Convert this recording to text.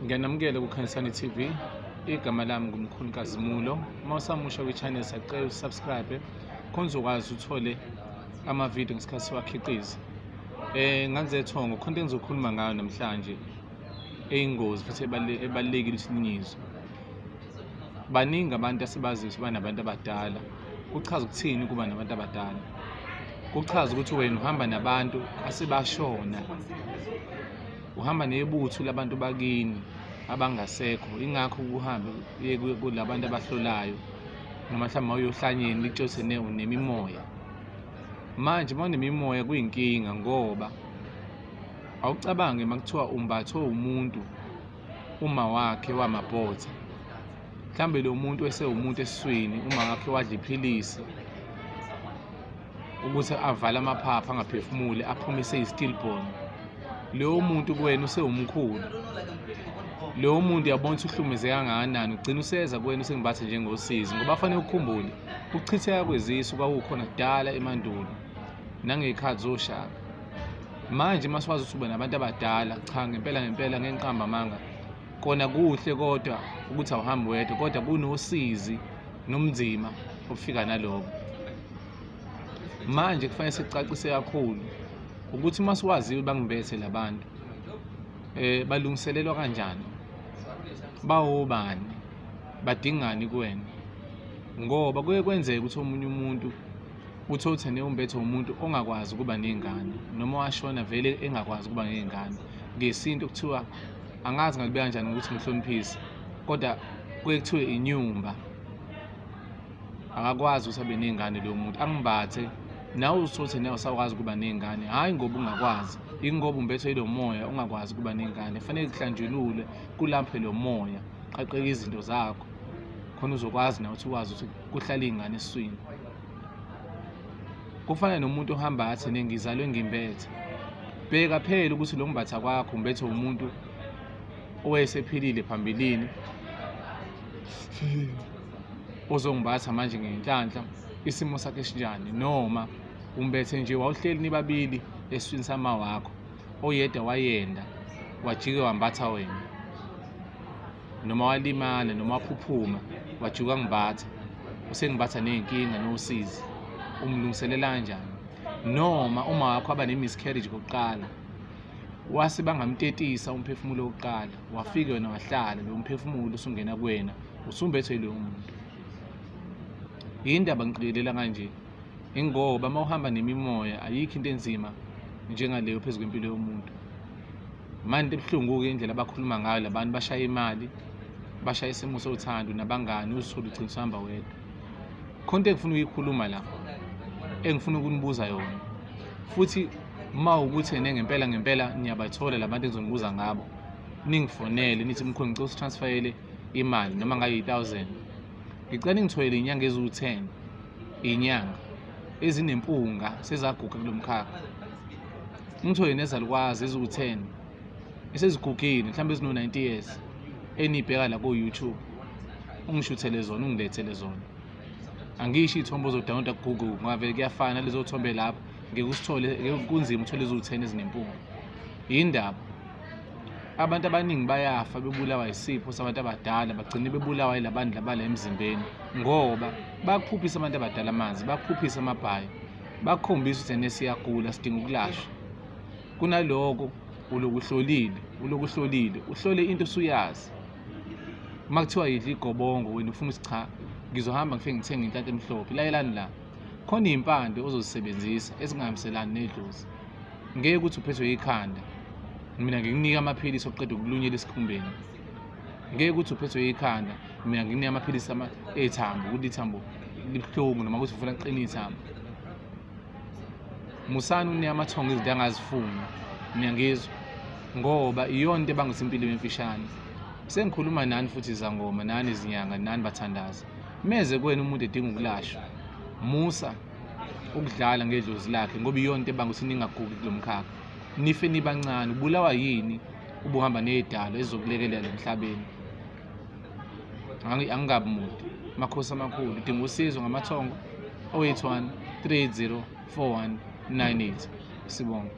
Ngiyanamukela kuKhanyisani TV. Igama lami nguMkhulu Nkazimulo. Uma usamusha kwi-channel siyacela usubscribe khona uzokwazi uthole ama-video ngesikhathi siwakhiqiza. Nganzethongo khona into engizokhuluma ngayo namhlanje eyingozi futhi ebalulekile ukuthi niyizwe. Baningi abantu asebaziyo ukuthi banabantu abadala. Kuchaza ukuthini ukuba nabantu abadala? Kuchaza ukuthi wena uhamba nabantu asebashona, uhamba nebutho labantu bakini abangasekho. Ingakho kuhambe uye kulabantu abahlolayo noma mhlawumbe uma uyohlanyeni likutshele ukuthi unemimoya. Manje uma unemimoya kuyinkinga ngoba awucabange uma kuthiwa umbathwe umuntu uma wakhe wamabhotha mhlawumbe lo muntu esewumuntu esiswini uma wakhe wadla iphilisi ukuthi avale amaphaphu angaphefumuli aphume eseyi-stillborn. Loyo muntu kuwena usewumkhulu, loyo muntu uyabona ukuthi uhlukumeze kangakanani, ugcina useza kuwena usengibathe njengosizi ngoba fanele ukukhumbule ukuchitheka kwezisu kwakukhona kudala emandulo nangey'khathi zoShaka. Manje uma siwazi ukuthi uba nabantu abadala, cha ngempela ngempela ngeke ngiqambe amanga, kona kuhle kodwa ukuthi awuhambi wedwa kodwa kunosizi nomnzima obufika naloko. Manje kufanele sicacise kakhulu ukuthi uma siwaziwe bangibethe labantu balungiselelwa kanjani, bawobani, badingani kuwena, ngoba kuye kwenzeke ukuthi omunye umuntu uthole ukuthi ene umbethe umuntu ongakwazi ukuba ney'ngane noma washona vele engakwazi ukuba ney'ngane. Ngesintu kuthiwa angazi ngakubeka kanjani ukuthi ngihloniphise, kodwa kuye kuthiwe inyumba, akakwazi ukuthi abe ney'ngane loyo muntu. Angimbathe nawe uthole ukuthi nawe awusakwazi ukuba ney'ngane, hhayi ngoba ungakwazi, yingoba umbethwe yilo moya ungakwazi ukuba ney'ngane. Kufanele kuhlanjululwe kulaphe lo moya, qaqeke izinto zakho khona uzokwazi nawe ukuthi ukwazi ukuthi kuhlale iy'ngane esiswini. Kufana nomuntu ohamba athi nengizalwe ngimbethe. Bheka phela ukuthi lo mbatha kwakho umbethe umuntu owayesephilile phambilini ozongimbatha manje ngenhlanhla isimo sakhe sinjani, noma umbethe nje wawuhleli nibabili esiswini sama wakho, oyedwa wayenda wajike wambatha wena, noma walimala noma waphuphuma wajuka ngimbatha, usengibatha ney'nkinga nosizi, umlungiselela kanjani? Noma uma wakho aba ne-miscarriage kokuqala, wase bangamtetisa umphefumulo wokuqala, wafike wena wahlala lowo mphefumulo usungena kuwena, usumbethwe yiloyo muntu. Yindaba ngiqikelela kanje? Ingoba uma uhamba nemimoya ayikho into enzima njengaleyo phezu kwempilo yomuntu. Manje into ebuhlungu-ke indlela abakhuluma ngayo labantu, bashaya imali, bashaya isimo sothando nabangani, uzithole ugcina usuhamba wedwa. Khona into engifuna ukuyikhuluma la, engifuna ukunibuza yona futhi uma ukuthi ene ngempela ngempela niyabathola labantu engizonibuza ngabo, ningifonele nithi mkhulu ngicela usitransferele imali noma ngayo yi-thousand. Ngicela ningitholele iy'nyanga eziwu-10, iy'nyanga ezinempunga sezaguga kulo mkhakha. Ngithole nezalukwazi eziwu-10 esezigugile mhlawumbe ezino-90 years eniyibheka la ko-YouTube, ungishuthele zona ungilethele zona. Angisho iy'thombe ozodownloada ku-Google ngoba vele kuyafana lezo thombe lapho, ngeke usithole, ngeke kunzima uthole eziwu-10 ezinempunga. Yindaba abantu abaningi bayafa bebulawa isipho sabantu abadala, bagcine bebulawa yilabantu laba la emzimbeni ngoba bakuphuphisa abantu abadala amanzi, bakuphuphisa amabhayi, bakukhombisa ukuthi ene siyagula sidinga ukulashwa. Kunaloko uloku uhlolile, uloku uhlolile, uhlole into osuyazi. Uma kuthiwa yidla igobongo wena ufuna ukuthi cha ngizohamba ngifike ngithenge inhlanhla emhlophe. Lalelani la, khona iy'mpande ozozisebenzisa ezingahambiselani nedlozi. Ngeke ukuthi uphethwe yikhanda mina ngikunika amaphilisi okuqeda ukulunyela esikhumbeni. Ngeke ukuthi uphethwe yikhanda mina ngikunika amaphilisi ethambo ukuthi ithambo libuhlungu noma ukuthi ufuna kuqine ithambo. Musani ukunika amathongo izinto angazifuni, niyangizwa, ngoba iyona into ebanga ukuthi impilo ibe mfishane. Sengikhuluma nani futhi izangoma, nani izinyanga, nani bathandazi. Meze kuwena umuntu edinga ukulashwa, musa ukudlala ngedlozi lakhe ngoba iyona into ebanga ukuthi ningagugi kulo mkhakha, nife nibancane. Ubulawa yini ubuhamba ney'dalo ezizokulekelela emhlabeni? Angingabi mude, makhosi amakhulu, udinga usizo ngamathongo 081 380 4198. Sibonge.